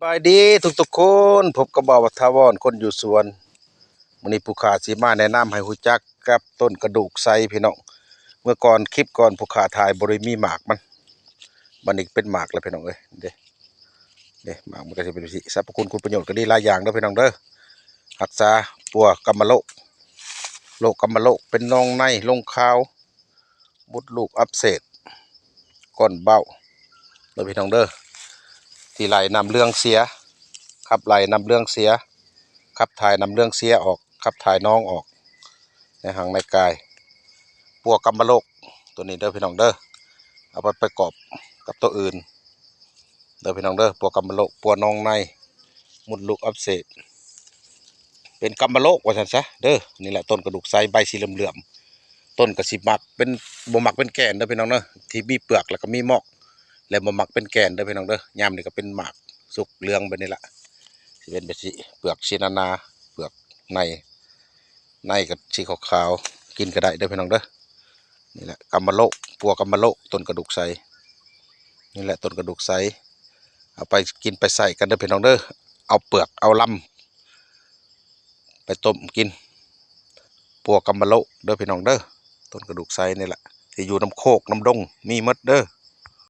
ສະບາຍດີທຸກໆຄົນ ພົບກັບບ່າວຖາວອນຄົນຢູ່ສວນ. ມື້ນີ້ຜູ້ຂ້າຊິມາແນະນຳໃຫ້ຮູ້ຈັກກັບຕົ້ນກະດູກໄຊພີ່ນ້ອງ. ເມື່ອກ່ອນ ຄລິບກ່ອນ ຜູ້ຂ້າຖ່າຍບໍ່ໄດ້ມີໝາກມັນ, ບັດນີ້ເປັນໝາກແລ້ວພີ່ນ້ອງເອີຍ. ເດ້ ເດ້ ໝາກມັນກໍຊິເປັນຈັ່ງຊີ້. ສັບພະຄຸນຄຸນປະໂຫຍດກໍດີຫຼາຍຢ່າງເດີພີ່ນ້ອງເດີ. ຮັກສາປົວກຳມະໂລກ, ໂລກກຳມະໂລກ ເປັນໜອງໃນ ລົງຄາວ ມົດລູກອັກເສບ ກ້ອນເບົາເດີພີ່ນ້ອງເດີ. ທີ່ໄລ່ນ້ຳເຫຼືອງເສຍ, ຂັບໄລ່ນ້ຳເຫຼືອງເສຍ, ຂັບຖ່າຍນ້ຳເຫຼືອງເສຍອອກ, ຂັບຖ່າຍໜອງອອກ ໃນຮ່າງໃນກາຍ. ປົວກຳມະໂລກຕົວນີ້ເດີພີ່ນ້ອງເດີ, ເອົາໄປປະກອບກັບຕົວອື່ນເດີພີ່ນ້ອງເດີ. ປົວກຳມະໂລກ, ປົວໜອງໃນ, ມົດລູກອັກເສບ ເປັນກຳມະໂລກວ່າຊັ້ນຊະເດີ. ນີ້ແຫຼະຕົ້ນກະດູກໄຊ ໃບສີເຫຼືອມໆ. ຕົ້ນກໍຊິໝັກເປັນ ບໍ່ໝັກເປັນແກ່ນເດີພີ່ນ້ອງເດີ, ທີ່ມີເປືອກແລ້ວກໍມີໝອກ ແລະບໍ່ໝັກເປັນແກ່ນເດີພີ່ນ້ອງເດີ. ຍາມນີ້ກໍເປັນໝາກສຸກເຫຼືອງແບບນີ້ລະ, ຊິເປັນແບບຊີ້. ເປືອກຊິໜາໆ, ເປືອກໃນ ໃນກໍສີຂາວໆ, ກິນກໍໄດ້ເດີພີ່ນ້ອງເດີ. ນີ້ແຫຼະກຳມະໂລກ, ປົວກຳມະໂລກ, ຕົ້ນກະດູກໄຊ. ນີ້ແຫຼະຕົ້ນກະດູກໄຊ, ເອົາໄປກິນໄປໃຊ້ກັນເດີພີ່ນ້ອງເດີ. ເອົາເປືອກເອົາລຳ ໄປຕົ້ມກິນ. ປົວກຳມະໂລກເດີພີ່ນ້ອງເດີ, ຕົ້ນກະດູກໄຊນີ້ແຫຼະ ທີ່ຢູ່ນຳໂຄກນຳດົງມີໝົດເດີ.